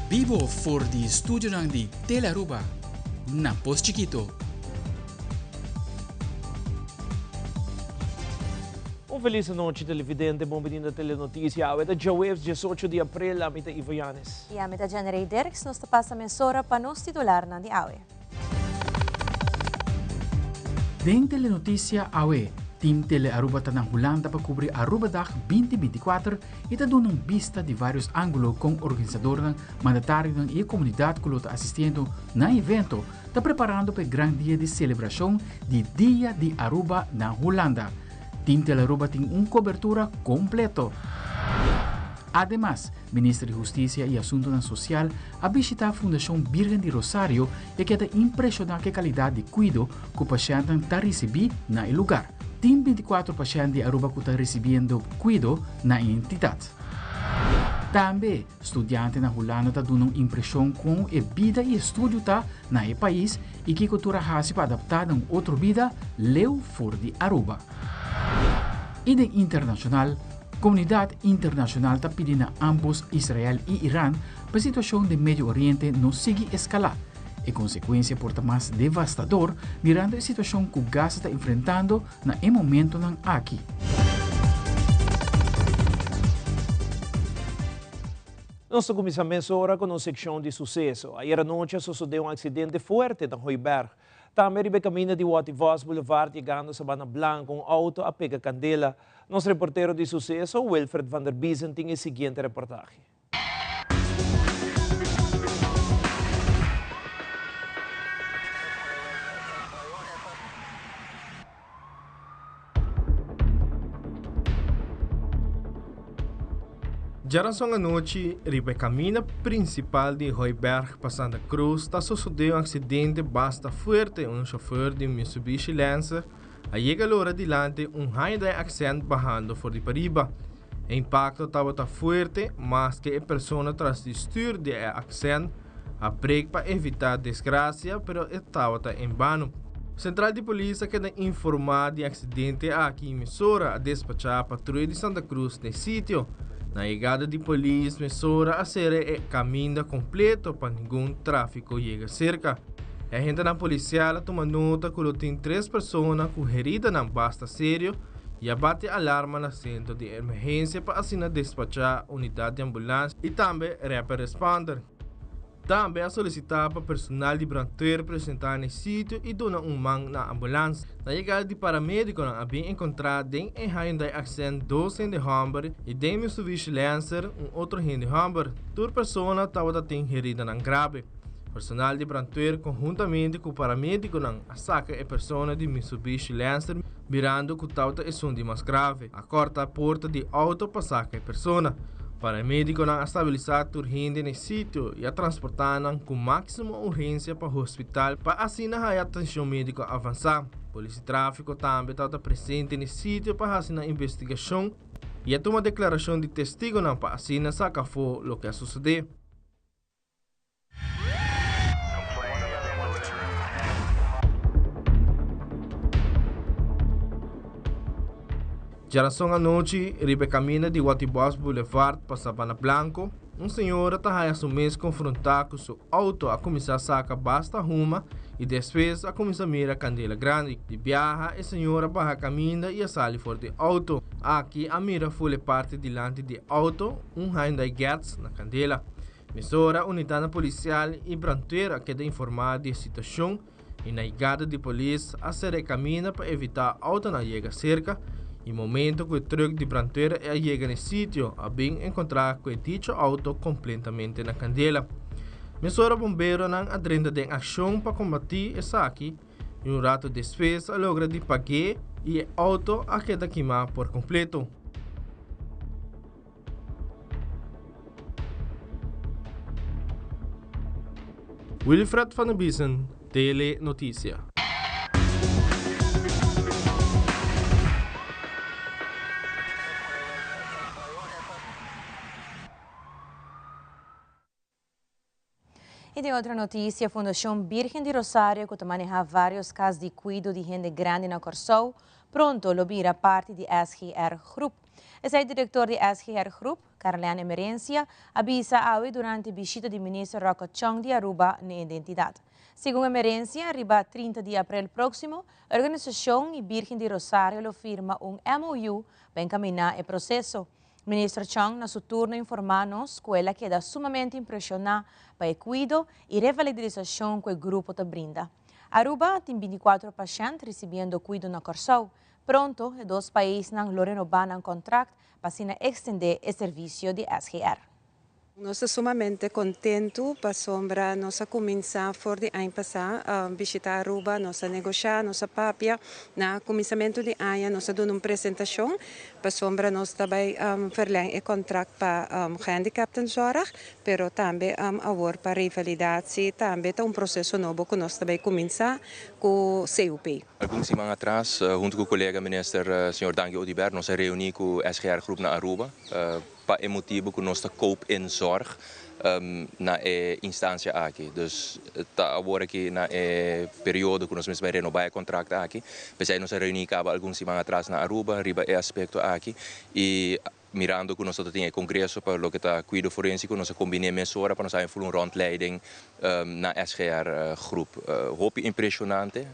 Bibo for di studionan di Telearuba na Pos Chikito. Un felis anochi televidente, bon bini na Telenoticia. Awe ta djaweps 18 di april, ami ta Ivo Yanes. Y ami ta Jennerey Dirks, nos ta pasa mesora pa nos titularnan di awe. Den Telenoticia awe, Team Telearuba ta na Hulanda pa cubri Arubadag 2024 y ta duna un bista di varios angulo con organisadornan, mandatarionan y e comunidad cu lo ta asistiendo na e evento ta preparando pa e gran dia di celebracion di Dia di Aruba na Hulanda. Team Telearuba tin un cobertura completo. Ademas, Minister di Husticia y Asuntonan Social a bishita Fundacion Birgen di Rosario y a keda impresiona cu e calidad di cuido cu pashentnan ta ricibi na e lugar. Tin 24 pashent di Aruba cu ta ricibiendo cuido na e entidad. Tambe, studiante na Hulanda ta duna un impresion con e bida y estudio ta na e pais y kico tur a haci pa adapta na un otro bida leu for di Aruba. Y den internacional, Comunidad internacional ta pidi na ambos Israel y Iran pa e situacion den Medio Oriente no sigui escala. E consecuencia por ta mas devastador mirando e situacion cu Gaza ta enfrentando na e momentonan aki. Nos ta cuminsa mesora cu nos seccion di suceso. Ayer anochi a sosode un accidente fuerte na Hooiberg. Tambe riba e caminda di Watty Vos Boulevard yegando Sabana Blanco un auto a pega candela. Nos reportero di suceso, Wilfred van der Biezen tin e siguiente reportahe. Djaranson anochi, riba e kaminda prinsipal di Hooiberg pa Santa Cruz ta sosodé un aksidente basta fuerte. Un shofèr di un Mitsubishi Lancer a yega lora dilanti un Hyundai Accent bahando for di pariba. E impakto tabata fuerte maske e persona tras di stür di e Accent a brek pa evitá desgrasia pero e tabata en bano. Sentral di polis a keda informá di e aksidente aki i mesora a despachá patruya di Santa Cruz n'e sitio. Na yegada di polis mesora a sera e kaminda kompleto pa ningun tráfiko yega serka. E agentenan polisial a tuma nota ku lo tin tres persona ku heridanan basta serio i a bati alarma na sentro di emergensia pa asina despachá unidat di ambulans i tambe rapid responder. Tambe a solisitá pa personal di brandweer presentá na e sitio i duna un man na ambulans. Na yegada di paramedikonan a bin enkontrá den e Hyundai Accent dos hende hòmber i den Mitsubishi Lancer un otro hende hòmber. Tur persona tabata tin heridanan grabe. Personal di brandweer konhuntamente ku paramedikonan a saka e persona di Mitsubishi Lancer mirando ku tabata esun di mas grave. A kòrta porta di outo pa saka e persona. Paramedikonan a stabilisá tur hende na e sitio i a transportá nan ku máksimo urgensia pa hospital pa asina haña atenshon médiko avansá. Polis di tráfiko tambe tabata presente na e sitio pa hasi nan investigashon i a tuma deklarashon di testigonan pa asina saka afó loke a sosodé. Djarason anochi, riba e kaminda di Watibos Boulevard pa Sabana Blanco, un señora ta haña su mes konfrontá ku su outo a kuminsá saka basta huma i despues a kuminsá mira kandela grandi. Di biaha e señora a baha kaminda i a sali for di outo. Aki a mira ful e parti dilanti di e outo, un Hyundai Getz na kandela. Mesora unidatnan polisial i brandweer a keda informá di e situashon i na yegada di polis a sera e kaminda pa evitá outonan yega serka i momento ku e trùk di brandweer a yega na e sitio a bin enkontrá ku e dicho outo kompletamente na kandela. Mesora bomberonan a drenta den akshon pa kombatí esaki i un rato despues a logra di pag'é i e outo a keda kimá por kompleto. Wilfred van der Biesen, Tele Noticia. Y den otro noticia, Fundacion Virgen di Rosario, cu ta maneha varios cas di cuido di hende grandi na Corsou, pronto lo bira parti di SGR Groep. Esey director di SGR Groep, Carlene Emerencia, a bisa awe durante bishita di minister Rocco Chong di Aruba na entidad. Segun Emerencia, riba 30 di april proximo, e organisacion y Virgen di Rosario lo firma un MOU pa encamina e proceso. Minister Chong, na su turno, a informa nos cu el a keda sumamente impresiona pa e cuido y revitalisacion cu e grupo ta brinda. Aruba tin 24 pashent ricibiendo cuido na Corsou. Pronto, e dos paisnan lo renoba nan contract pa asina extende e servicio di SGR. Nos ta sumamente contento pasobra nos a cuminsa for di aña pasa bishita Aruba, nos a negocia, nos a papia. Na cuminsamento di aña nos a duna un presentacion pasobra nos tambe verleng e contract pa gehandicaptenzorg, pero tambe awor pa revalidatie, tambe ta un proceso nobo cu nos tambe a cuminsa cu CUP. Algun siman atras, hunto cu e colega minister señor Dangui Oduber, nos a reuni cu SGR Groep na Aruba, pa e motibo cu nos ta koop in zorg na e instancia aki. Dus ta awor aki na e periodo cu nos mester bay renoba e contract aki. Pesey nos a reuni caba algun siman atras na Aruba, riba e aspecto aki. Y mirando cu nos tin e congreso pa loke ta cuido forensico, nos a combina mesora pa nos haya un rondleiding na SGR Groep. Hopi impresionante.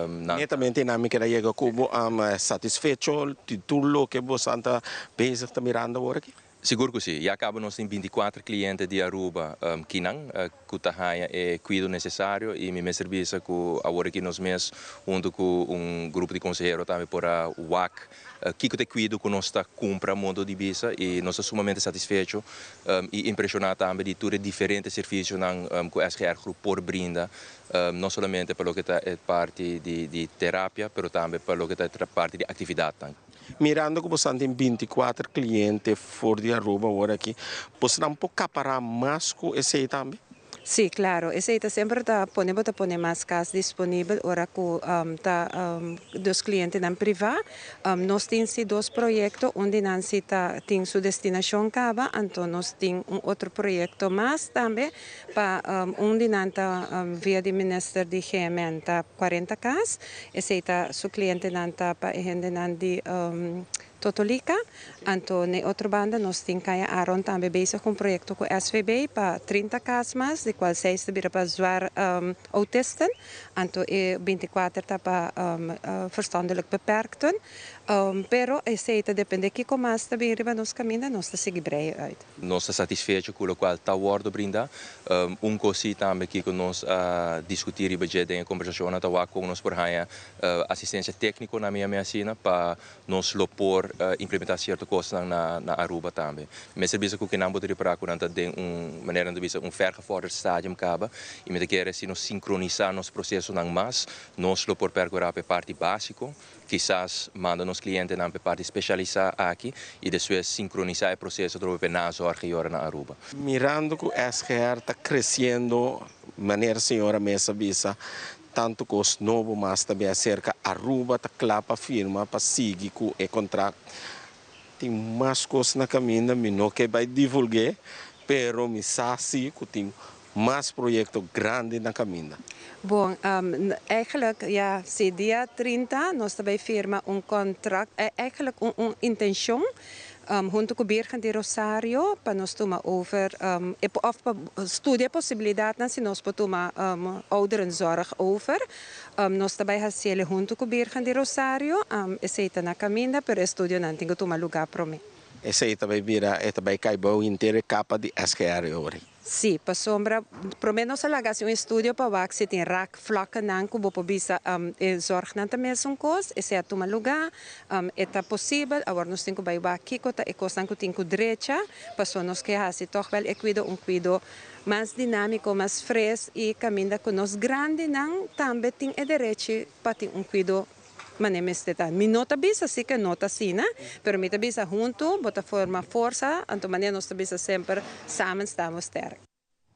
Na Netamente na mi kier yega cu bo satisfecho di tur loke bo ta bezig ta mirando awor aki? Sigur cu si. Ya caba nos tin 24 cliente di Aruba akinan cu ta haya e cuido necesario y mi mester bisa cu awor aki nos mes hunto cu un grupo di consehero tambe por a wak kico ta e cuido cu nos ta cumpra modo di bisa y nos ta sumamente satisfecho y impresiona tambe di tur e diferente servicionan cu SGR Groep por brinda, no solamente pa loke ta e parti di terapia, pero tambe pa loke ta e parti di actividad. Mirando cu bo tin 24 cliente for di Aruba awor aki, bo no por acapara mas cu esey tambe? Si, claro. Esey ta semper ta pone ta pone mas cas disponibel ora cu ta dos clientenan priva. Nos tin si dos proyecto, unda nan si ta tin su destinacion caba, anto nos tin un otro proyecto mas tambe pa unda nan ta via di minister di GMN ta 40 cas. Esey ta su clientenan ta pa hendenan di Totolika. Anto, na otro banda, nos tin Kaya Aron tambe bezig cu un proyecto cu SVB pa 30 cas mas, di cual 6 ta bira pa zwaar autisten. Anto, e 24 ta pa verstandelijk beperkten. Pero esey ta depende kico mas ta bin riba nos caminda, nos ta sigui breien uit. Nos ta satisfecho cu loke ta wordo brinda. Un cos tambe cu nos a discuti riba dje den conversacion ta cu nos por haya asistencia tecnico na mi asina pa nos lo por implementa cierto cos na Aruba tambe. Mester bisa cu nan bo ta ripara cu nan ta den un manera di bisa un vergevorderd stadium caba y mi ta kere si nos sincronisa nos procesonan mas, nos lo por percura pa parti basico, kisas manda nos clientenan pa parti specialisa aki y despues sincronisa e proceso door pa nazorg na Aruba. Mirando cu SGR ta creciendo, manera señora mes a bisa, tanto cos nobo, mas tambe acerca Aruba ta cla pa firma pa sigui cu e contract. Tin mas cos na caminda, mi no kier bay divulga, pero mi sa cu tin mas proyecto grandi na caminda. Bon, eigenlijk, ja, si dia 30, nos tambe firma un contract, eigenlijk un intencion, hunto cu Virgen di Rosario, pa nos tuma over, of pa studia posibilidad si nos por tuma ouderenzorg over. Nos tambe haci hunto cu Virgen di Rosario, esey ta na caminda, pero estudio nan tin cu tuma luga prome. Esey tambe bira, e tambe cay bou henter capa di SGR awor. Si, pasobra, por lo menos laga un estudio pa wak si tin raakvlakkennan ku bo por bisa e zorgnan tambe un cos, esey a tuma luga, e ta posibel, awor nos tin ku bai wak kiko ta e kosnan ku tin ku drecha, paso nos ke hasi toch wel e cuido un cuido mas dinamico, mas fres y caminda ku nos grandinan tambe tin e derecho pa tin un cuido mane mester ta. Mi no ta bisa si cu no ta asina, pero mi ta bisa hunto, bo ta forma forsa, anto mane nos ta bisa semper samen staan we sterk.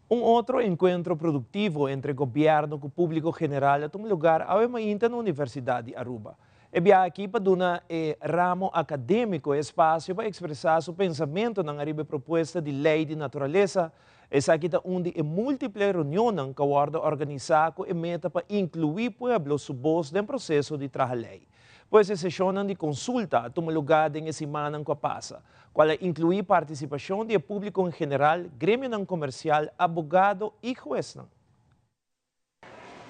Un otro encuentro productivo entre gobierno y publico general a tuma luga awe mainta na Universidad di Aruba. E biaha aki pa duna e ramo akadémiko e espasio pa ekspresá su pensamentonan ariba e propuesta di Lei di Naturalesa. Esaki ta un di e múltiple reunionnan ku a wòrdu organisá ku e meta pa inkluí pueblo su bos den proseso di traha lei. Pues e seshonnan di konsulta a tuma lugá den e simannan ku a pasa, kual a inkluí partisipashon di e públiko en general, gremionan komersial, abogado i huesnan.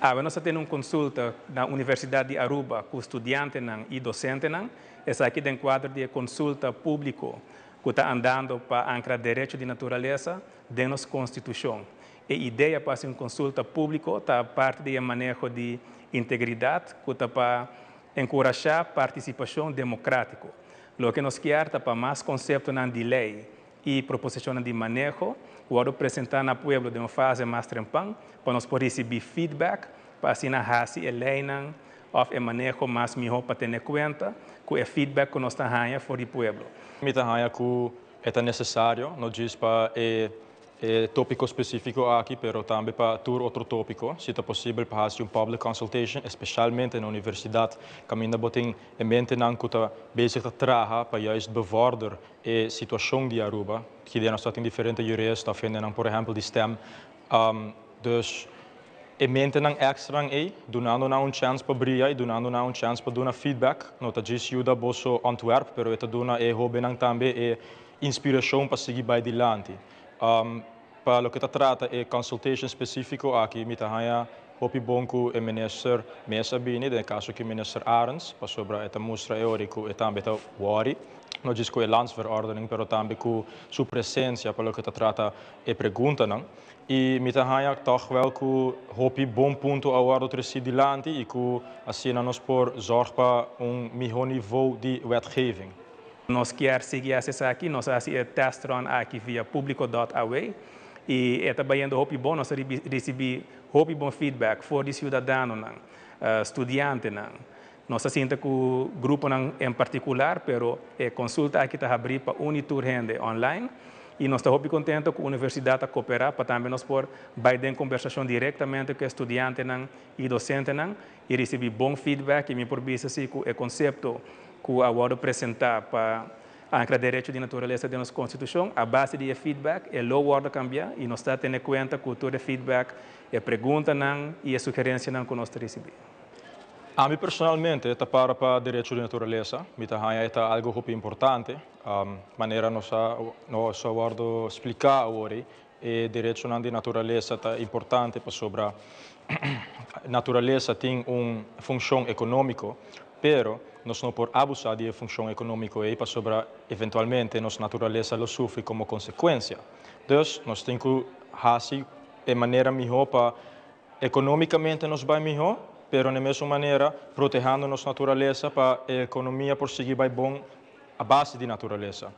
Awe nos a tene un konsulta na Universidat di Aruba ku studiantenan i dosentenan. Esaki den kuadro di e konsulta públiko ku ta andando pa ankra derecho di naturalesa den nos konstitushon. E idea pa hasi un konsulta públiko ta parti di e maneho di integridat ku ta pa enkurashá partisipashon demokrátiko. Loke nos kier ta pa mas konseptonan di lei i proposishonnan di maneho wòrdu presentá na pueblo den un fase mas trempan pa nos por risibí feedback pa asina hasi e leinan òf e maneho mas mihó pa tene kuenta ku e feedback ku nos ta haña for di pueblo. Mi ta haña ku e ta nesesario, no djis pa e E tópiko spesífiko aki, pero tambe pa tur otro tópiko, si ta posibel pa hasi un public consultation, espeshalmente na universidat, kaminda bo tin e mentenan ku ta bezig ta traha pa juist bevorder e situashon di Aruba. Ki nos ta tin diferente jurist òf hendenan por ehèmpel di stem. Dus e mentenan èkstranan ei, dunando nan un chèns pa bria i dunando nan un chèns pa duna feedback, no ta djis yuda boso ontwerp, pero e ta duna e hóbennan tambe e inspirashon pa sigui bai dilanti. Pa loke ta trata e consultation specifico aki mi ta haña hopi bon cu e minister mes a bini, den e caso aki minister Arends, pasobra e ta mustra e ori cu e tambe ta worry, no djis cu e landsverordening pero tambe cu su presencia pa loke ta trata e preguntanan. Y mi ta haña toch wel cu hopi bon punto a wordo treci dilanti y cu asina nos por zorg pa un miho nivo di wetgeving. Nos kier sigui hasi esaki, nos a hasi e test run aki via publico dot aw y e ta bayendo hopi bon, nos a ricibi hopi bon feedback for di ciudadanonan, studiantenan. Nos ta sinta cu gruponan en particular, pero e consulta aki ta habri pa un y tur hende online y nos ta hopi contento cu universidad a coopera pa tambe nos por bay den conversacion directamente cu e studiantenan y docentenan y ricibi bon feedback y mi por bisa si cu e concepto cu a wordo presenta pa ancra derecho di naturalesa den nos constitucion, a base di e feedback e lo wordo cambia y nos ta tene cuenta cu tur e feedback, e preguntanan y e sugerencianan cu nos ta ricibi. Ami personalmente ta para pa derecho di naturalesa, mi ta haña e ta algo hopi importante, manera nos a nos a wordo splica awor ei, E derechonan di naturalesa ta importante pasobra naturalesa tin un funshon ekonómiko, pero nos no por abusá di e funshon ekonómiko ei pasobra eventualmente nos naturalesa lo sufri komo konsekuensia. Dus nos tin ku hasi e manera mihó pa ekonómikamente nos bai mihó, pero na e mesun manera protehando nos naturalesa pa e ekonomia por sigui bai bon a base di naturalesa.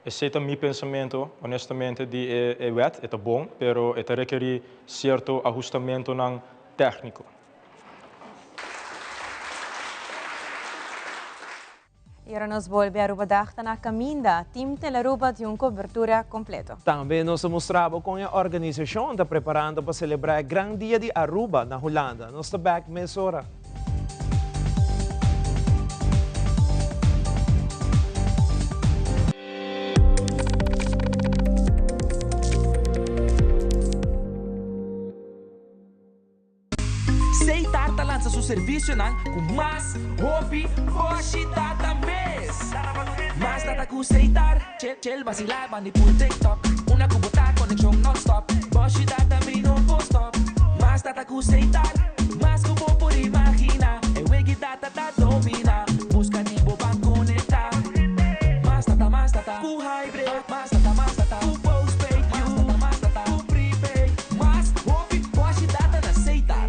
Esei ta mi pensamento, honestamente, di e wet. E ta bon, pero e ta rekerí sierto ahustamentonan tékniko. Y ora nos bolbe Aruba Dag ta na caminda. Team Telaruba tin un cobertura completo. Tambe nos ta mustra bo con e organisacion ta preparando pa celebra e gran dia di Aruba na Hulanda. Nos ta back mesora. Seitar ta lansa su servisionan ku mas hopi boshi data mes. Mas data ku Seitar, chel basilá bandi pul TikTok. Una ku bo ta konekshon nònstòp, boshi data mi no por stòp. Mas data ku Seitar, mas ku bo por imaginá. E wegi data ta dominá, buska di bo ban konektá. Mas data, mas data ku hybrid, mas data, mas data ku postpaid, mas data, mas data ku prepaid. Mas hopi boshi data na Seitar.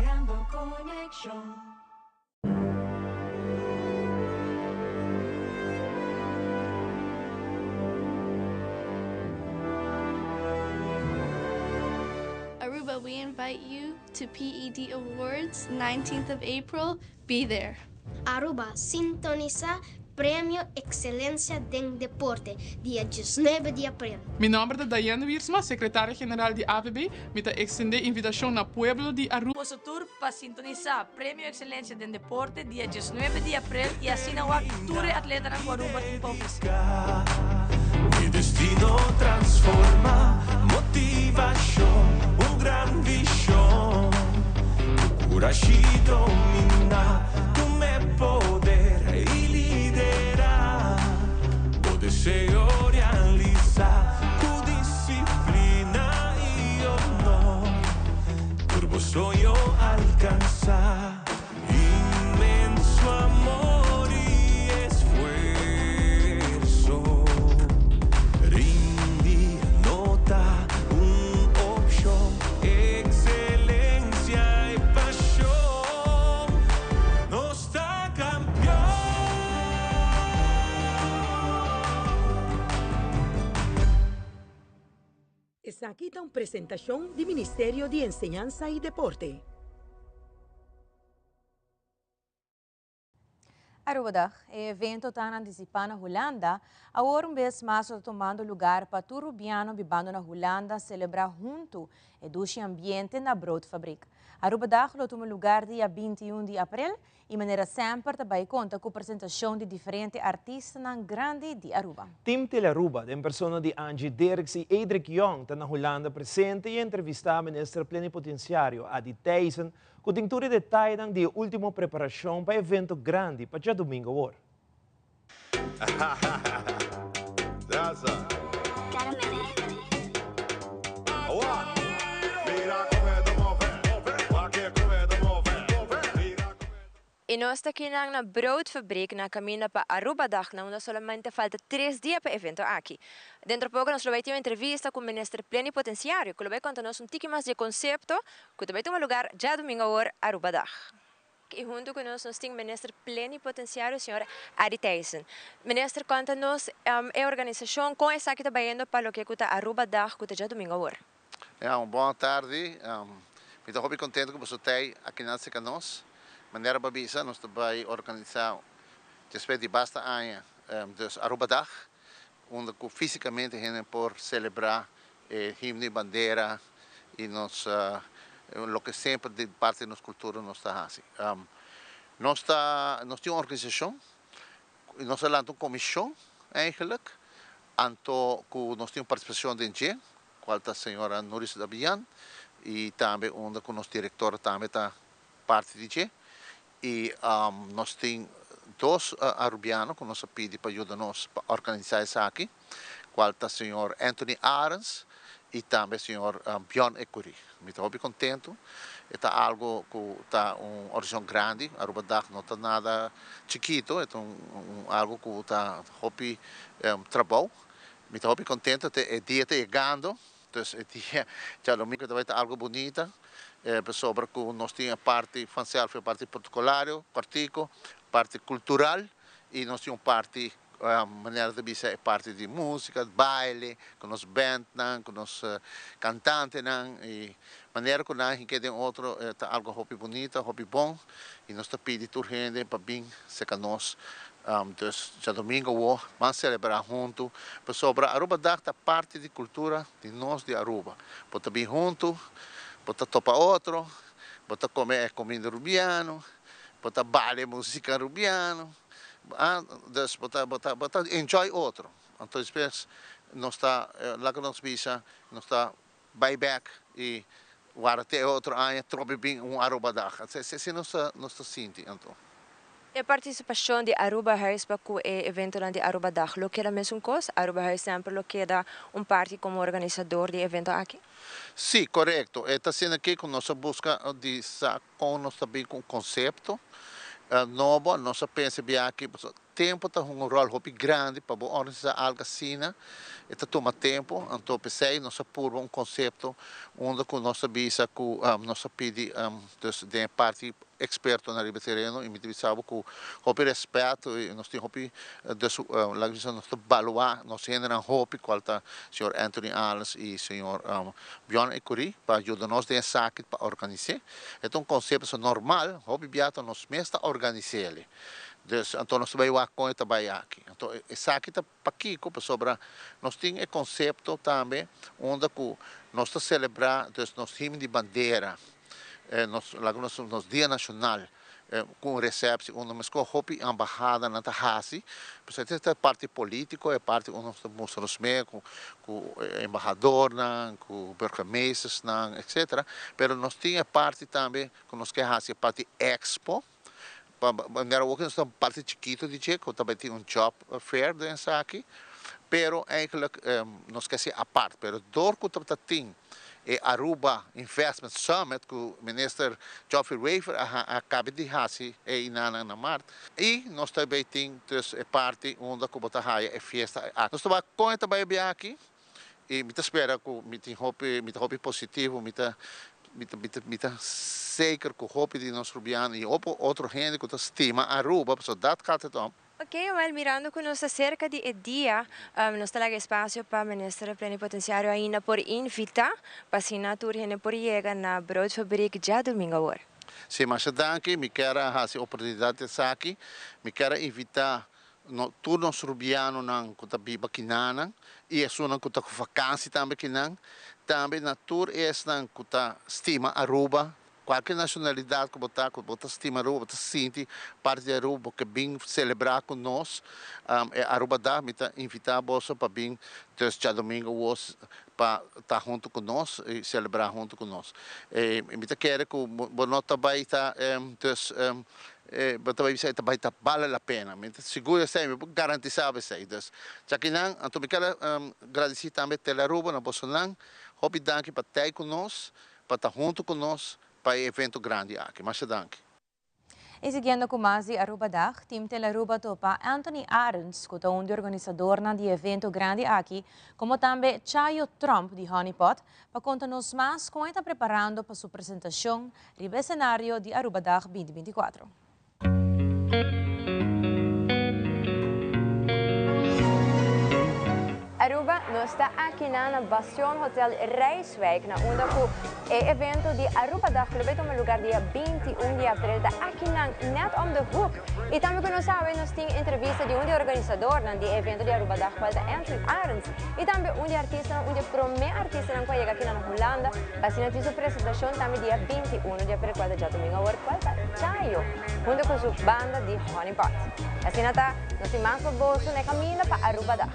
Aruba, we invite you to PED Awards, 19th of April. Be there. Aruba, sintonisa. Premio Excelencia den Deporte, dia 19 di april. Mi nomber ta Diane Wiersma, secretaria general di AVB. Mi ta extende invitacion na pueblo di Aruba. Boso tur pa sintonisa Premio Excelencia den Deporte dia 19 di april y asina wak tur e atletanan cu Aruba tin pa ofrece. Mi destino transforma, motivacion, un gran vision. Cu curashi domina, tuma e poder y lidera. Bo deseo realisa, cu disciplina y honor. Tur bo soño alcansa. Inmenso amor y esfuerso. Rindi no ta un opcion. Excelencia y pasion. Nos ta campeon. Esaki ta un presentacion di Ministerio di Enseñansa y Deporte. Arubadag, e evento tan anticipa na Hulanda, awor un bes mas ta tumando lugar pa tur Rubiano bibando na Hulanda celebra hunto e dushi ambiente na Broodfabriek. Arubadag lo tuma lugar dia 21 di april y manera semper ta bay conta cu presentacion di diferente artistanan grandi di Aruba. Team Telearuba, den persona di Angie Dirks y Edric Young, ta na Hulanda presente y a entrevista Minister Plenipotenciario Adi Thijssen cu tin tur e detayenan di e ultimo preparacion pa e evento grandi pa djadomingo awor. Y nos ta kinan na Broodfabriek na caminda pa Arubadag na unda solamente falta tres dia pa e evento aki. Dentro poco nos lo bay tin un entrevista cu Minister Plenipotenciario cu lo bay conta nos un tiki mas di e concepto cu ta bay tuma lugar djadomingo awor Arubadag. Y hunto cu nos nos tin Minister Plenipotenciario señor Adi Thijssen. Minister conta nos e organisacion con esaki ta bayendo pa loke cu ta Arubadag cu ta djadomingo awor. Ja, un bon atardi. Mi ta hopi contento cu boso t'ey aki nan cerca nos. Manera bo a bisa, nos ta bay organisa despues di basta aña dus Arubadag, unda cu fisicamente hende por celebra e himno y bandera y nos loke semper di parti di nos cultura nos ta haci. Nos ta nos tin un organisacion, nos a lanta un comision eigenlijk, anto cu nos tin un participacion den dje, cual ta señora Nuris Dabian y tambe unda cu nos directora tambe ta parti di dje y nos tin dos Arubiano cu nos a pidi pa yuda nos pa organisa esaki cual ta señor Anthony Arends y tambe señor Bjorn Ecury. Mi ta hopi contento, e ta algo cu ta un organisacion grandi, Aruba Dag no ta nada chikito, e ta un algo cu ta hopi trabou. Mi ta hopi contento te e dia ta yegando, dus e dia djadomingo ta bay ta algo bunita, pasobra cu nos tin e parti vanzelf, e parti protocolario, cortico, parti cultural y nos tin un parti manera ta bisa e parti di musica, baile, cu nos bandnan, cu nos cantantenan y manera cu nan hinke den otro ta algo hopi bunita, hopi bon y nos ta pidi tur hende pa bin cerca nos. Dus djadomingo awo ban celebra hunto pasobra Arubadag ta parti di cultura di nos di Aruba. Bo ta bin hunto, bo ta topa otro, bo ta come e comida Rubiano, bo ta baila e musica Rubiano, dus bo ta bo ta bo ta enjoy otro. Anto despues nos ta laga nos bisa nos ta bai bek y warda te e otro aña trobe bin un Arubadag. Así nos ta nos ta sinti anto. E participacion di Arubahuis pa cu e eventonan di Arubadag lo keda mesun cos? Arubahuis semper lo keda un parti como organisador di e evento aki? Sí, corecto. E ta asina aki cu nos a busca di sa con nos ta bin cu un concepto nobo. Nos a pensa biaha aki pasobra tempo ta hunga un rol hopi grandi pa bo organisa algo asina. E ta tuma tempo. Anto p'esey nos a purba un concepto unda cu nos a bisa cu nos a pidi dus den e parti expertonan riba e tereno y mi ta bisa bo cu hopi respeto y nos tin hopi dus laga bisa nos ta balua nos hendenan hopi cual ta señor Anthony Arends y señor Bjorn Ecury pa yuda nos den esaki pa organise. E ta un concepto normal hopi biaha ta nos mes ta organisele. Dus anto nos ta bai wak kon e ta bai aki. Anto esaki ta pakiko? Pasobra nos tin e konsepto tambe unda ku nos ta selebrá dus nos himno di bandera, nos laga nos nos dia nashonal ku un resepsi unda meskos hopi embahadanan ta hasi. Pasobra esei ta e parti polítiko, e parti unda nos ta mustra nos mes ku ku embahadornan, ku burgemeestersnan etcetera. Pero nos tin e parti tambe ku nos ke hasi e parti expo. Pa manera awor nos ta un parti chikito di dje, ku ta bai tin un job fair den esaki, pero eigenlijk nos ke hasi apart. Pero dor ku tabata tin e Aruba Investment Summit ku Minister Geoffrey Wever a kabe di hasi e inanan na mart, i nos ta bai tin dus e parti unda ku bo ta haya e fiesta aki. Nos ta wak kon e ta bai bia aki. I mi ta spera ku mi tin hopi, mi ta hopi positivo, mi ta mi ta mi ta mi ta zeker ku hopi di nos rubiano i hopi otro hende ku ta stima Aruba, pasobra dat gaat het om. Ok, wel mirando ku nos ta serka di e dia, nos ta laga espasio pa Minister Plenipotenciario ainda por invita pa asina tur hende por yega na Broodfabriek djadumingo awor. Si, masha danki. Mi kier a hasi oportunidat esaki. Mi kier a invita No tur nos rubianonan ku ta biba kinanan i esunnan ku ta ku vakansi tambe kinan, tambe na tur esnan ku ta stima Aruba, kualke nashonalidat ku bo ta, ku bo ta stima Aruba, bo ta sinti parti di Aruba, bo ke bin selebrá ku nos e Aruba Dag, mi ta invitá boso pa bin dus djadomingo wos pa ta huntu ku nos i selebrá huntu ku nos. Mi ta kere ku bo no ta bai ta dus Bo ta bai bisa e ta bai ta bale la pena. Mi ta sigur esei, mi por garantisa bo esei. Dus, djakinan, anto mi ker gradisí tambe Telearuba na bosonan. Hopi danki pa tei ku nos, pa ta huntu ku nos pa e evento grandi aki. Masha danki. Y siguiendo cu mas di Arubadag, Team Telearuba topa Anthony Arends, cu ta un di organisadornan di e evento grandi aki, como tambe Chayo Tromp di Honeypot, pa conta nos mas con e ta preparando pa su presentacion riba e scenario di Arubadag 2024. Aruba, nos ta akinan na Bastion Hotel Rijswijk na unda cu e evento di Arubadag lo bay tuma lugar dia 21 di april ta akinan net om de hoek. Y tambe cu nos sabe nos tin entrevista di un di e organisadornan di e evento di Arubadag cual ta Anthony Arends y tambe un di e artistanan un di e prome artistanan cu a yega akinan na Hulanda pa asina tin su presentacion tambe dia 21 di april cual ta djadomingo awor cual ta Chayo hunto cu su banda di Honey Pot. Asina ta, nos tin mas pa boso na e caminda pa Arubadag.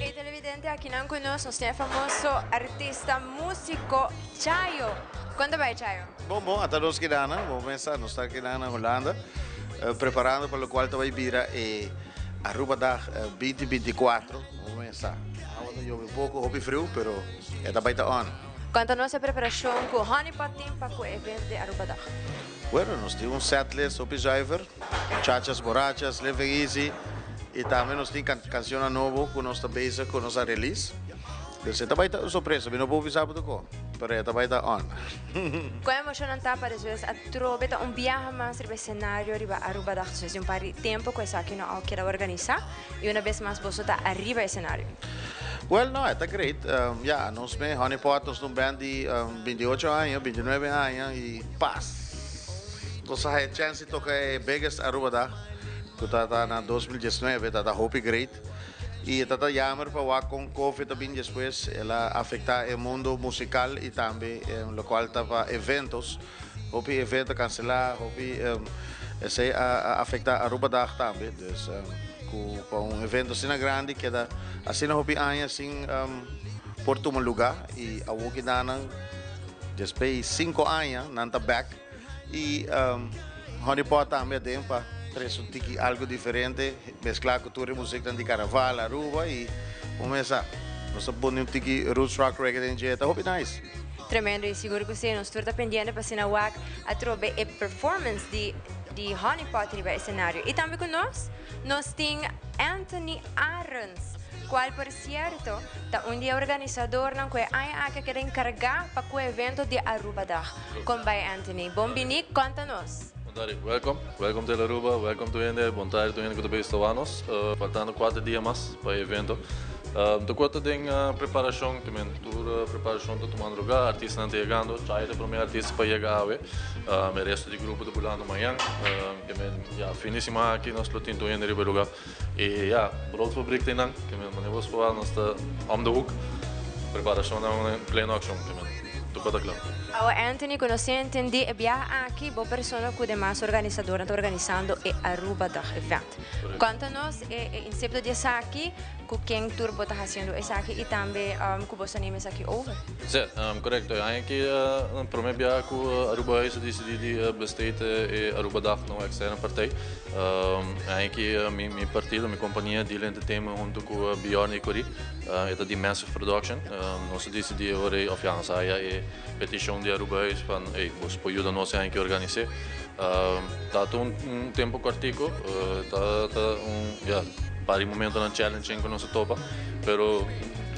E televidente akinan ku nos, nos tin e famoso artista músiko Chayo. Kon ta bai Chayo? Bon bon, ata nos kidana, bo mesa nos ta kidana na Hulanda, preparando pa locual ta bay bira e Arubadag 2024, bo mesa. Awa ta yobe poco, hopi friu, pero e ta bay ta on. Conta nos e preparacion cu Honey Pot tin pa cu e event di Arubadag. Bueno, nos tin un setlist hopi zuiver, Chachas Borrachas, Living Easy, y tambe nos tin cancionnan nobo cu nos ta bezig cu nos a release. Dus e ta bai ta un sorpresa, mi no por bisa bo toko, pero e ta bai ta on. Kon emoshonnan ta pa despues atrobe ta un biaha mas riba e senario riba Arubadag despues di un par di tempo ku esaki no a keda organisá i una bes mas boso ta ariba e senario? Well no, e ta great. Ya, nos me Honey Pot nos ta un band di 28 aña, 29 aña i pas nos a haya chance di toka e biggest Arubadag ku ta ta na 2019, ta ta hopi great. Y e ta ta jammer pa wak con Covid a bin despues, el a afecta e mundo musical y tambe locual ta pa eventos. Hopi evento a cancela, hopi esey a afecta Arubadag tambe. Dus cu pa un evento asina grandi keda asina hopi aña sin por tuma luga y awo kidanan despues di cinco aña nan ta back. Y Honey Pot tambe aden pa trece un tiki algo diferente, mezcla cu tur e muziknan di Carnaval, Aruba y un mesa. Nos ta pone un tiki roots rock reggae den dje, ta hopi nice. Tremendo y sigur cu si, nos tur ta pendiente pa asina wak atrobe e performance di di Honey Pot riba escenario. Y tambe cu nos, nos tin. Anthony Arends, cual por cierto ta un di e organisadornan cu e aña aki a keda encarga pa cu e evento di Arubadag. Con bay Anthony? Bon bini, conta nos. Bon tardi, welcome, welcome to Aruba, welcome to hende, bon tardi tur hende cu ta bay esta nos. Faltando cuater dia mas pa e evento. Ta cu ta den preparacion, te men tur preparacion ta tumando lugar, artistanan ta yegando, Chaya ta e prome artista pa yega awe, e resto di grupo ta bulando mañan. Ke men, ya, fin di siman aki nos lo tin tur hende riba e lugar. I ya, Broodfabriek ta einan, ke men manera bo spera nos ta om de hoek. Preparacionnan en pleno accion, ke men tur pa ta kla. Awa Anthony, ku nos a entendí e biaha aki bo persona ku demas organisadornan ta organisando e Arubadag event. Konta nos e e insepto di esaki, ku ken tur bo ta hasiendo esaki i tambe ku bo sa nima esaki over. Sí, korekto. E aña aki promé biaha ku Arubahuis a disidí di besteed e Arubadag na un eksterne partij. E aña aki mi partido, mi kompania Deal Entertainment huntu ku Bjorn i Corrie, e ta di Massive Production, nos a disidí e ora ei, òf ya, nos a haya e petishon di Arubahuis van, ey, boso por yuda nos e aña aki organis'é. Ta ta un tempo cortico, ta ta un ya par di momentonan challenging cu nos a topa, pero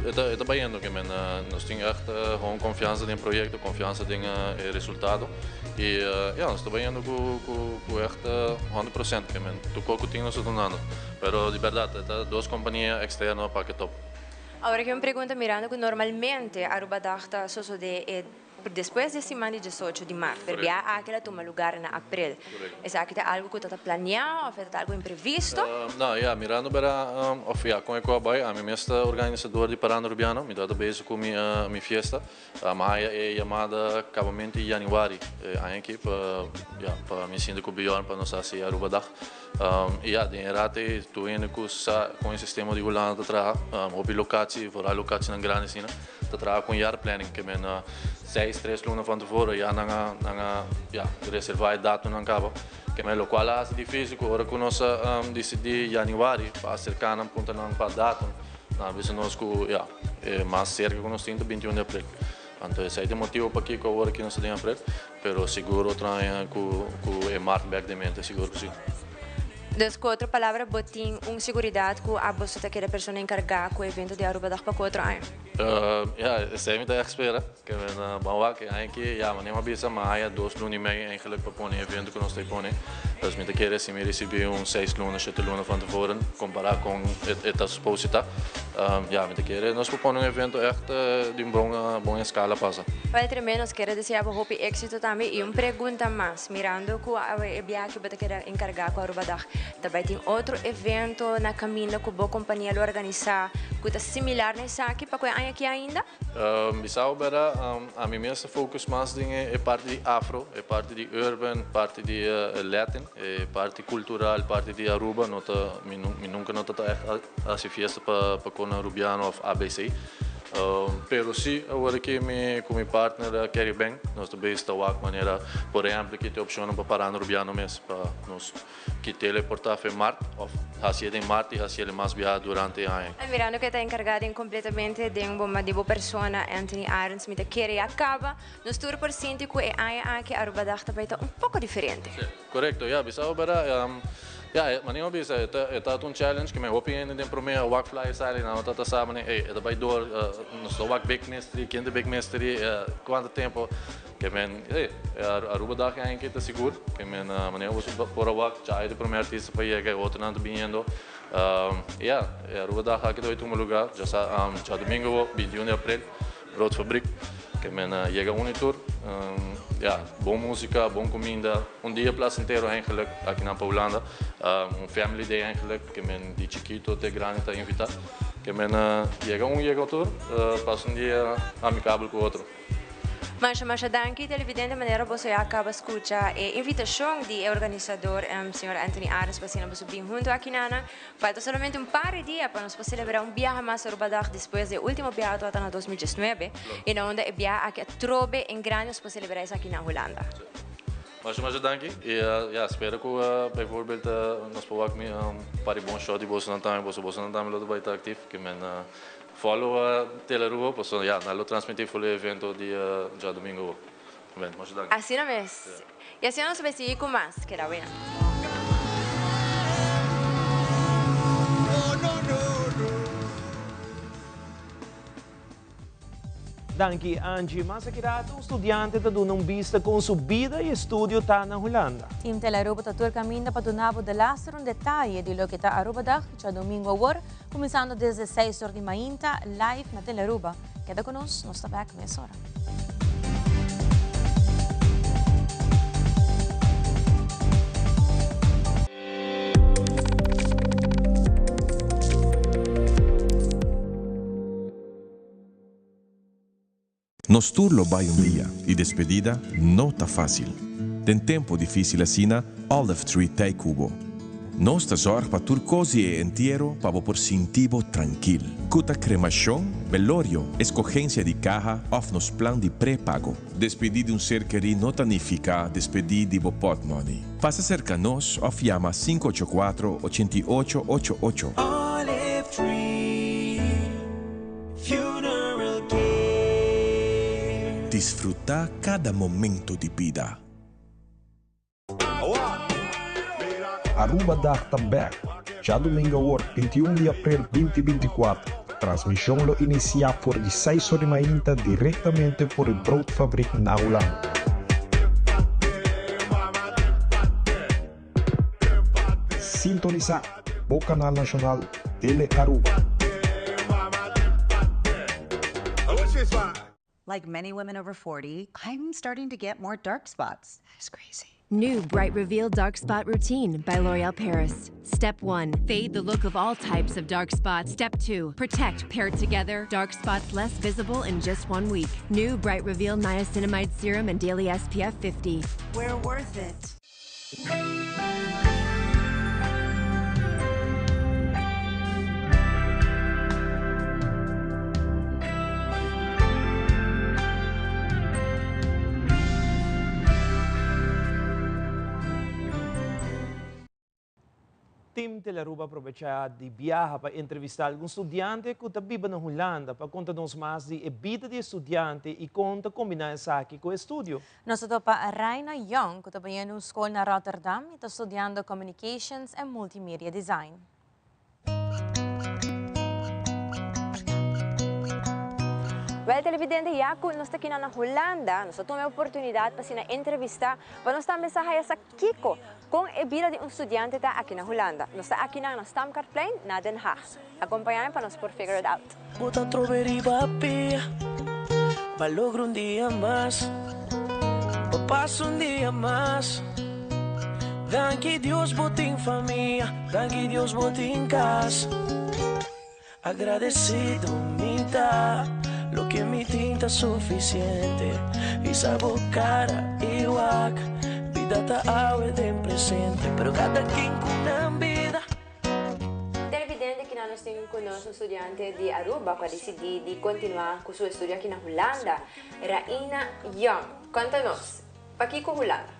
e ta e ta bayendo ke men nos tin echt gewoon confiansa den e proyecto, confiansa den e resultado y ya nos ta bayendo cu cu cu echt 100% ke men tur cos cu tin nos ta dunando, pero di berdad e ta dos compania externo pa ke top. Awor aki un pregunta mirando cu normalmente Arubadag ta sosode e Despues di e siman di diesocho di mart, pero bia aki la tuma lugar na april. Esaki ta algu ku ta ta planeá òf e ta ta algu imprevisto? No, ya, mirando bera òf ya, kon e ku a bai, ami mes ta organisador di Paranda Rubiano, mi tabata bezig ku mi mi fiesta. Mi haya e yamada kabamento di yanüari e aña aki pa ya, pa mi sinta ku Bjorn pa nos hasi Arubadag. I ya, den e rato ei tur hende ku sa kon e sistema di Hulanda ta traha, hopi lokatie, vooral lokationan grandi asina, ta traha ku un jaarplanning. Ke men seis, tres luna van tevoren ya nan a nan a ya reserva e datonan kaba. Ke men lokual a hasi difisil ku ora ku nos a disidí yanüari pa aserká nan punta nan pa datum, nan a bisa nos ku ya, e mas serka ku nos tin ta 21 di april. Anto esei ta e motibu pakiko awor aki nos ta den april. Pero sigur otro aña cu cu e mart bek den mente, sigur cu si. Dus cu otro palabra bo tin un seguridad cu abo so ta keda persona encarga cu evento di Arubadag pa cu otro aña? Ja, esey mi ta echt spera. Ke men ban wak e aña aki, ja, manera mi a bisa, mi a haya dos luna y mei eigenlijk pa pone e evento cu nos ta pone. Dus mi ta kere si mi ricibi un seis luna, shete luna van tevoren, compara con e ta supose ta. Ja, mi ta kere nos por pone un evento echt di un bon bon escala pasa. Wel tremendo, nos kere desea bo hopi exito tambe y un pregunta mas, mirando cu awe e biaha cu bo ta keda encarga cu Arubadag, ta bay tin otro evento na caminda cu bo compania lo organisa cu ta similar na esaki pa cu e aña aki ainda? Bisao bera, ami mes ta focus mas den e parti di afro, e parti di urban, parti di latin, e parti cultural, parti di Aruba, no ta, mi nunca no ta ta echt Hasi fiesta pa pa con Arubiano of ABC. Pero si awor aki mi cu mi partner Kerry Beng nos ta bezig ta wak manera por ehempel ki ta e opcionnan pa para Arubiano mes pa nos kit'el e porta fe mart of haci'e den mart y haci'el mas biaha durante e aña. Mirando cu e ta encarga den completamente den bo di bo persona Anthony Arends mi ta kere ya caba nos tur por sinti cu e aña aki Arubadag ta bay ta un poco diferente. Si, corecto ya bisa bo Ya, manera mi a bisa, e ta e ta un challenge ku mi hopi hende den promé a wak flyer sali nan no ta ta sa manera ey e ta bai dor nos ta wak big mystery ken ta big mystery kuantu tempu ke men ey Aruba dag eindelijk ta sigur ke men manera boso por a wak Chai ta promé artista pa yega e otronan ta biniendo ya e Aruba dag aki ta bai tuma lugar djasa djadomingo 21 di april. Broodfabriek, ke men a yega un i tur. Ya, bon músika, bon kuminda, un dia plasentero eigenlijk aki na pa Hulanda. Un family day eigenlijk, ke men di chikito te grandi ta invitá. Ke men a yega un yega tur, pasa un dia amikabel ku otro. Masha masha danki televidente manera boso ya caba scucha e invitacion di e organisador señor Anthony Arends pa asina boso bin hunto aki na Falta solamente un par di dia pa nos por celebra un biaha mas Arubadag despues di e ultimo biaha tabata na 2019 y na unda e biaha aki atrobe en grandi nos por celebra esaki na Hulanda. Masha masha danki y ya spera cu bijvoorbeeld nos por wak mi un par di bon show di bosonan tambe boso bosonan tambe lo ta bay ta actief ke men follow Telearuba pasobra ya nan lo transmiti full e evento di djadomingo awo. Amen masha danki. Asina mes. Y asina nos ta bay sigui cu mas. Keda wena. Danki Angie. Mas aki rato un studiante ta duna un bista con su bida y estudio ta na Hulanda. Team Telearuba ta tur caminda pa duna bo delaster un detaye di loke ta Arubadag djadomingo awor, cuminsando desde seis or di mainta live na Telearuba. Keda cu nos, nos ta bek mesora. Nos tur lo bai un dia y despedida no ta facil. Den tempo dificil asina, Olive Tree t'ey cu bo. Nos ta zorg pa tur cos di e entiero pa bo por sinti bo trankil. Cu ta cremacion, belorio, escogencia di caha of nos plan di pre-pago. Despedi di un ser kerí no ta nifica despedi di bo potmoney. Pasa cerca nos of yama 584 88 88. Olive Tree Funeral Care. Disfruta cada momento di bida. Aruba Dag ta bek! Djadumingu awor 21 di april 2024, transmision lo inicia for di seis or di mainta directamente for di Broodfabriek na Hulanda. Sintonisa bo canal nacional Tele Aruba. Like many women over 40, I'm starting to get more dark spots. That is crazy. New Bright Reveal Dark Spot Routine by L'Oreal Paris. Step 1. Fade the look of all types of dark spots. Step 2. Protect paired together, dark spots less visible in just one week. New Bright Reveal Niacinamide Serum and Daily SPF 50. We're worth it. Team Telearuba a probecha di biaha pa entrevista algun studiante cu ta biba na Hulanda pa conta nos mas di e bida di e studiante y con ta combina esaki cu e studio. Nos ta topa Raina Young cu ta bayendo un scol na Rotterdam y ta studiando Communications and Multimedia Design. Wel televidente ya cu nos ta kina na Hulanda nos ta tuma e oportunidad pa asina entrevista pa nos tambe sa haya sa kico con e bida di un studiante ta aki na Hulanda. Nos ta aki na Stamkartplein na Den Haag. Acompaña mi pa nos por figure it out. Bo ta trobe riba pia Pa logra un dia mas Pa pasa un dia mas Danki Dios bo tin famia Danki Dios bo tin kas Agradecido mi ta Loke mi tin ta suficiente Hisa bo cara y wak Bida ta awe den presente Pero cada ken cu nan bida. Televidente kina nos tin cu nos un studiante di Aruba cu a dicidi di continua cu su estudio aki na Hulanda, Raina Young. Conta nos, pakico Hulanda?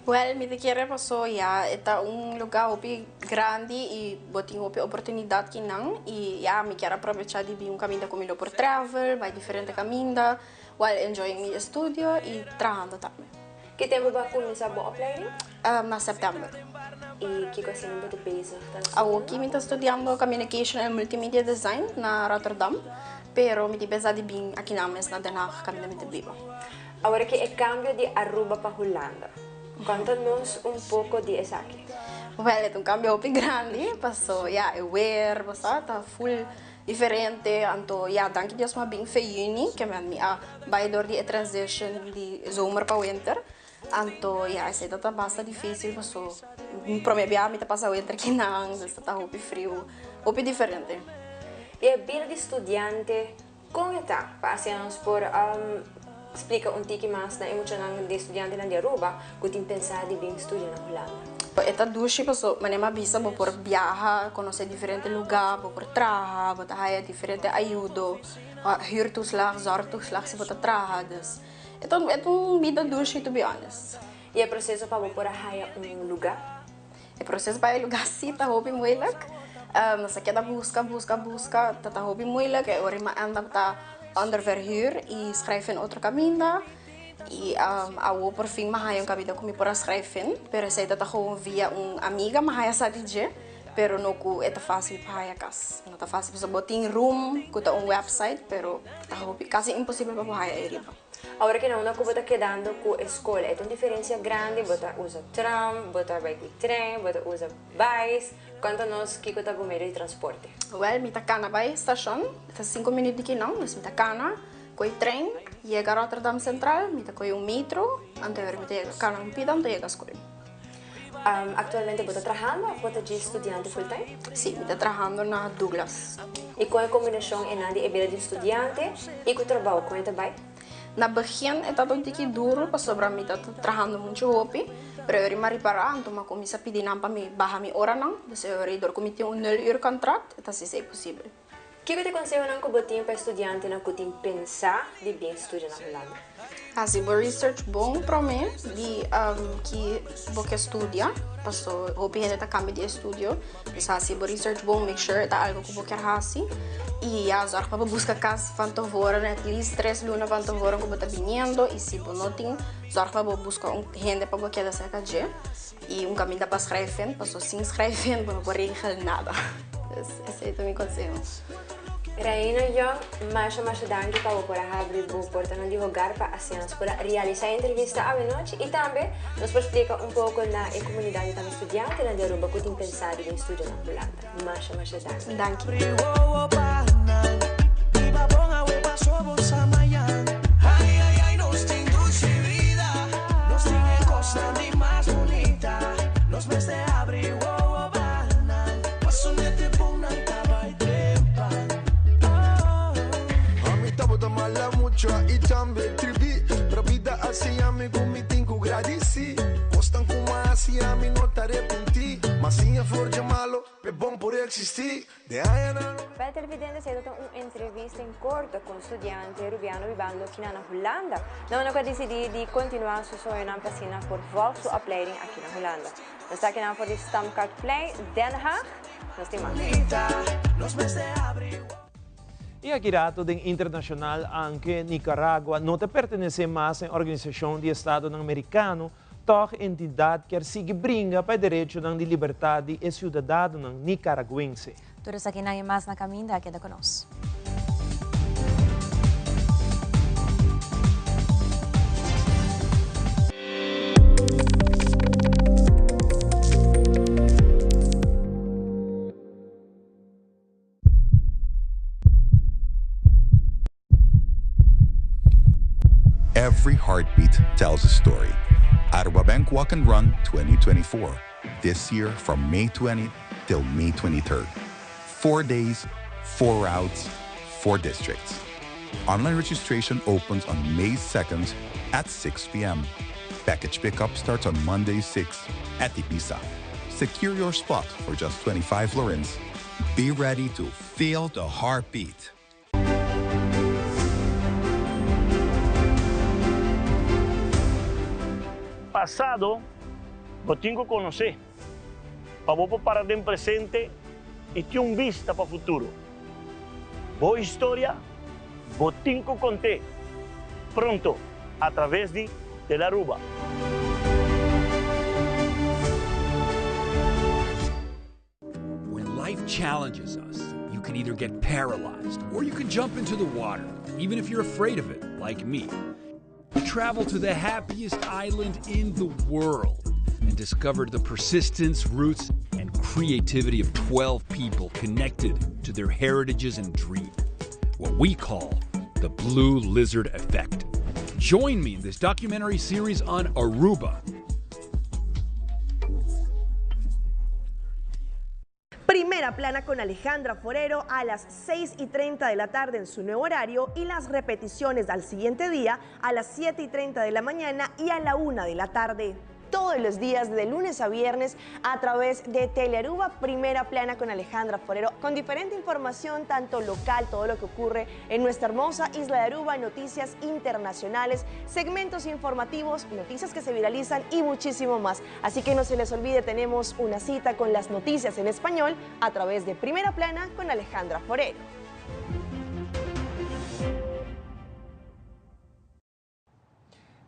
Wel, mi ta kere paso ya e ta un lugar hopi grandi y bo tin hopi oportunidad kinan y ya mi kier aprovecha di bin un caminda cu mi lo por travel, bay diferente caminda while enjoying mi estudio y trahando tambe. Ki tempu bo a kuminsá bo opleiding? Na sèptèmber. I kiko asina bo ta bezig ta studiando? Awoki mi ta studiando Communication and Multimedia Design na Rotterdam, pero mi tin pensa di bin akinan mes na Den Haag kaminda mi ta biba. Awor aki e kambio di Aruba pa Hulanda. Konta nos un poko di esaki. Wèl, e ta un kambio hopi grandi, paso ya e wer, bo sa, ta ful Diferente, anto ya danki Dios mi a bin fe juni ke mi a bai dor di e transition di zomer pa winter, anto ya esei ta ta basta dificil paso mi prome bia mi ta pasa winter kinan dus ta ta hopi friu, hopi diferente. I e bida di studiante kon e ta? Pa asina nos por splika un tiki mas na e muchanan di studiantenan di Aruba ku tin pensa di bin studia na Hulanda. E ta dushi paso manera mi a bisa bo por biaha, konosé diferente lugá, bo por traha, bo ta haya diferente ayudo, huurtoeslag, zorgtoeslag si bo ta traha, dus e ta e ta un bida dushi to be honest. I e proseso pa bo por a haya un lugá? E proseso pa haya lugá si ta hopi moeilijk, nos a keda buska, buska, buska, ta ta hopi moeilijk e ora mi a end up ta onder verhuur i schrijf in otro kaminda. I awo por fin mi a haya un kabida ku mi por a schrijf in, pero esei ta ta gewoon via un amiga mi a haya sa di dje. Pero no ku e ta fásil pa haya kas. No ta fásil pasobra bo tin room ku ta un website pero ta hopi kasi imposibel pa bo haya ei riba. Awor ki na unda ku bo ta kedando ku e skol e ta un diferensia grandi, bo ta usa tram, bo ta bai ku tren, bo ta usa bais, konta nos kiko ta bo medio di transporte. Wèl mi ta kana bai stashon, e ta sinku minüt di kinan, dus mi ta kana ku e tren yega Rotterdam Centraal, mi ta kohe un metro, anto mi ta yega kana un pida anto yega skol. Actualmente bo ta trahando of bo ta djis studiante full time? Si, mi ta trahando na Douglas. Y con e combinacion enan di e bida di un studiante y cu trabao, con e ta bay? Na begin e tabata un tiki duro pasobra mi ta trahando mucho hopi, pero e ora mi a ripara anto mi a cuminsa pidi nan pa mi baha mi oranan, dus e ora dor cu mi tin un nul uur contract e ta haci esey posibel. Kiko ta e konsehonan ku bo tin pa e studiantenan ku tin pensá di bin studia na Hulanda? Hasi bo research bon promé di ki bo ke studia, paso hopi hende ta kambia di estudio. Dus hasi bo research bon, make sure ta algu ku bo kier hasi. I ya, zorg pa bo buska kas van tevoren, at least tres luna van tevoren ku bo ta biniendo. I si bo no tin, zorg pa bo buska un hende pa bo keda serka dje. I un kaminda pa schrijven, paso sin schrijven bo no por regel nada. Dus esei ta mi konseho. Reina Young, masha masha danki pa bo por a habri bo portanan di hogar pa asina nos por a realisa e entrevista awe nochi i tambe nos por splika un poko na e komunidat di tambe studiantenan di Aruba ku tin pensa di bin studia na Hulanda. Masha masha danki. Danki. Bel televidente esei ta un entrevista en corto cu un studiante Rubiano bibando aki na Hulanda. Nan a dicidi di continua su soñonan pa asina por volg su opleiding aki na Hulanda. Nos ta akinan for di Stamkartplein, Den Haag. Nos tin mas. Y aki rato den internacional aunke Nicaragua no ta pertenece mas na e Organisacion di Estadonan Americano, tog e entidad kier sigui bringa pa e derechonan di libertad di e ciudadadonan Nicaraguense. Tur esakinan y mas na caminda, keda cu nos. Every heartbeat tells a story. Aruba Bank Walk and Run 2024. This year from May 20 till May 23rd. Four days, four routes, four districts. Online registration opens on May 2nd at 6 p.m. Package pickup starts on Monday 6 at Ibiza. Secure your spot for just 25 florins. Be ready to feel the heartbeat. Pasado, bo tin ku konosé, pa bo por para den presente i tin un bista pa futuro. Bo historia, bo tin ku kont'é pronto a traves di Telaruba. When life challenges us, you can either get paralyzed or you can jump into the water, even if you're afraid of it, like me. Travel to the happiest island in the world and discover the persistence, roots, and creativity of 12 people connected to their heritages and dream. What we call the Blue Lizard Effect. Join me in this documentary series on Aruba. Primera plana con Alejandra Forero a las 6 y 30 de la tarde en su nuevo horario y las repeticiones al siguiente día a las 7 y 30 de la mañana y a la 1 de la tarde todos los días de lunes a viernes a través de Telearuba Primera Plana con Alejandra Forero, con diferente información tanto local, todo lo que ocurre en nuestra hermosa isla de Aruba, noticias internacionales, segmentos informativos, noticias que se viralizan y muchísimo más. Así que no se les olvide, tenemos una cita con las noticias en español a través de Primera Plana con Alejandra Forero.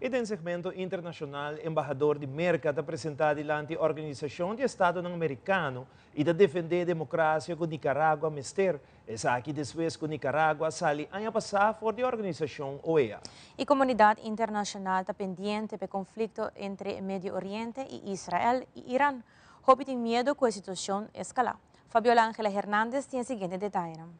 I den segmento internashonal, embahador di Merka ta presentá dilanti Organisashon di Estadonan Merikano i ta defendé demokrasia ku Nicaragua mester. Esaki despues ku Nicaragua a sali aña pasá for di organisashon OEA. E komunidat internashonal ta pendiente p'e konflikto entre Medio Oriente i Israel i Iran. Hopi tin miedu ku e situashon eskalá. Fabiola Angela Hernandez tin e siguiente detayenan.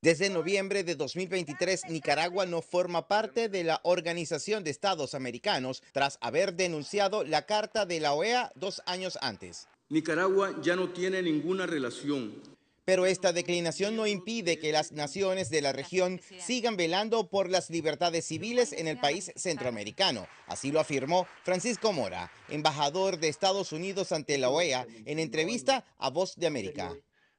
Desde noviembre de 2023, Nicaragua no forma parte de la Organización de Estados Americanos tras haber denunciado la Carta de la OEA dos años antes. Nicaragua ya no tiene ninguna relación Pero esta declinación no impide que las naciones de la región sigan velando por las libertades civiles en el país centroamericano. Así lo afirmó Francisco Mora, embajador de Estados Unidos ante la OEA, en entrevista a Voz de América.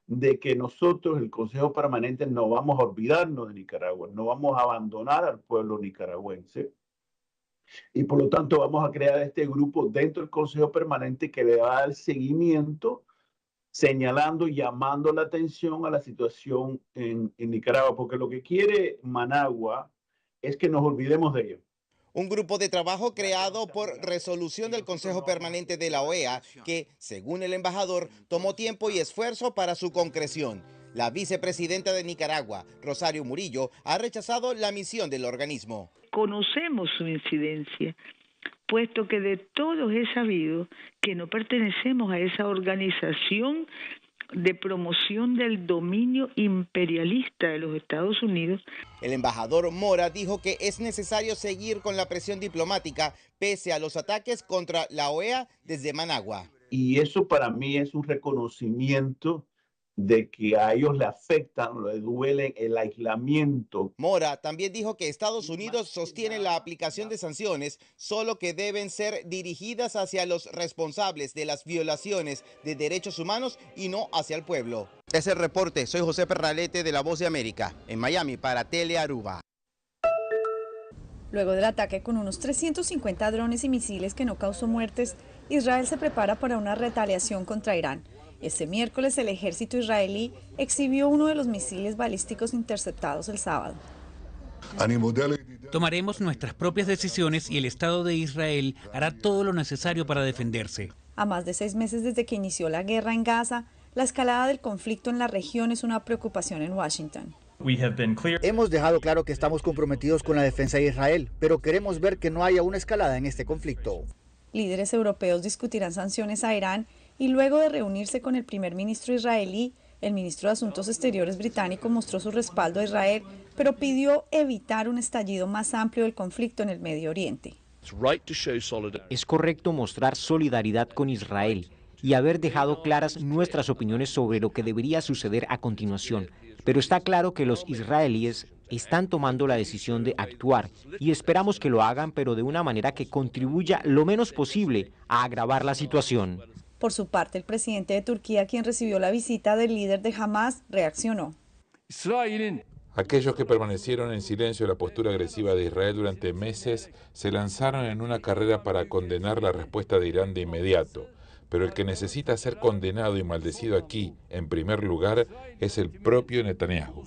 De que nosotros, el Consejo Permanente, no vamos a olvidarnos de Nicaragua, no vamos a abandonar al pueblo nicaragüense. Y por lo tanto vamos a crear este grupo dentro del Consejo Permanente que le va a dar seguimiento señalando y llamando la atención a la situación en, en Nicaragua, porque lo que quiere Managua es que nos olvidemos de ello. Un grupo de trabajo creado por resolución del Consejo Permanente de la OEA que, según el embajador, tomó tiempo y esfuerzo para su concreción. La vicepresidenta de Nicaragua, Rosario Murillo, ha rechazado la misión del organismo. Conocemos su incidencia, puesto que de todos es sabido que no pertenecemos a esa organización de promoción del dominio imperialista de los Estados Unidos. El embajador Mora dijo que es necesario seguir con la presión diplomática pese a los ataques contra la OEA desde Managua. Y eso para mí es un reconocimiento de que a ellos le afectan, le duele el aislamiento. Mora también dijo que Estados Unidos sostiene la aplicación de sanciones, solo que deben ser dirigidas hacia los responsables de las violaciones de derechos humanos y no hacia el pueblo. Es el reporte. Soy José Perralete de La Voz de América, en Miami para Telearuba. Luego del ataque con unos 350 drones y misiles que no causó muertes, Israel se prepara para una retaliación contra Irán. Este miércoles el ejército israelí exhibió uno de los misiles balísticos interceptados el sábado. Tomaremos nuestras propias decisiones y el Estado de Israel hará todo lo necesario para defenderse. A más de seis meses desde que inició la guerra en Gaza, la escalada del conflicto en la región es una preocupación en Washington. Hemos dejado claro que estamos comprometidos con la defensa de Israel, pero queremos ver que no haya una escalada en este conflicto. Líderes europeos discutirán sanciones a Irán y luego de reunirse con el primer ministro israelí, el ministro de Asuntos Exteriores británico mostró su respaldo a Israel, pero pidió evitar un estallido más amplio del conflicto en el Medio Oriente. Es correcto mostrar solidaridad con Israel y haber dejado claras nuestras opiniones sobre lo que debería suceder a continuación. Pero está claro que los israelíes están tomando la decisión de actuar y esperamos que lo hagan, pero de una manera que contribuya lo menos posible a agravar la situación. Por su parte, el presidente de Turquía, quien recibió la visita del líder de Hamas, reaccionó. Aquellos que permanecieron en silencio a la postura agresiva de Israel durante meses se lanzaron en una carrera para condenar la respuesta de Irán de inmediato. Pero el que necesita ser condenado y maldecido aquí, en primer lugar, es el propio Netanyahu.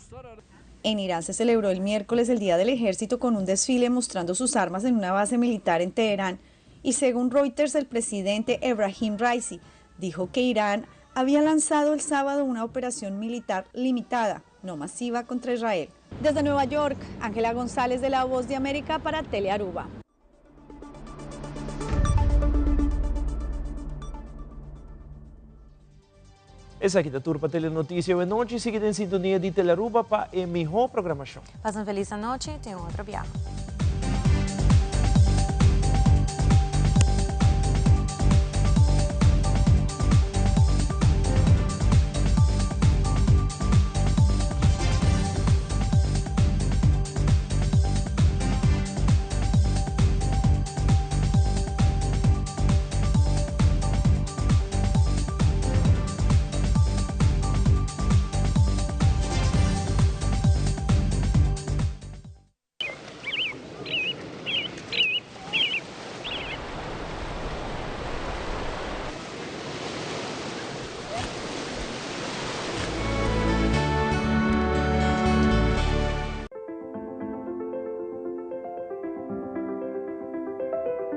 En Irán se celebró el miércoles el Día del Ejército con un desfile mostrando sus armas en una base militar en Teherán. Y según Reuters, el presidente Ebrahim Raisi dijo que Irán había lanzado el sábado una operación militar limitada, no masiva, contra Israel. Desde Nueva York, Ángela González de La Voz de América para Telearuba. Esaki ta tur pa Telenoticia awe nochi. Sigui den sintonia di Telearuba pa e miho programacion. Pasa un feliz anochi, te un otro biaha.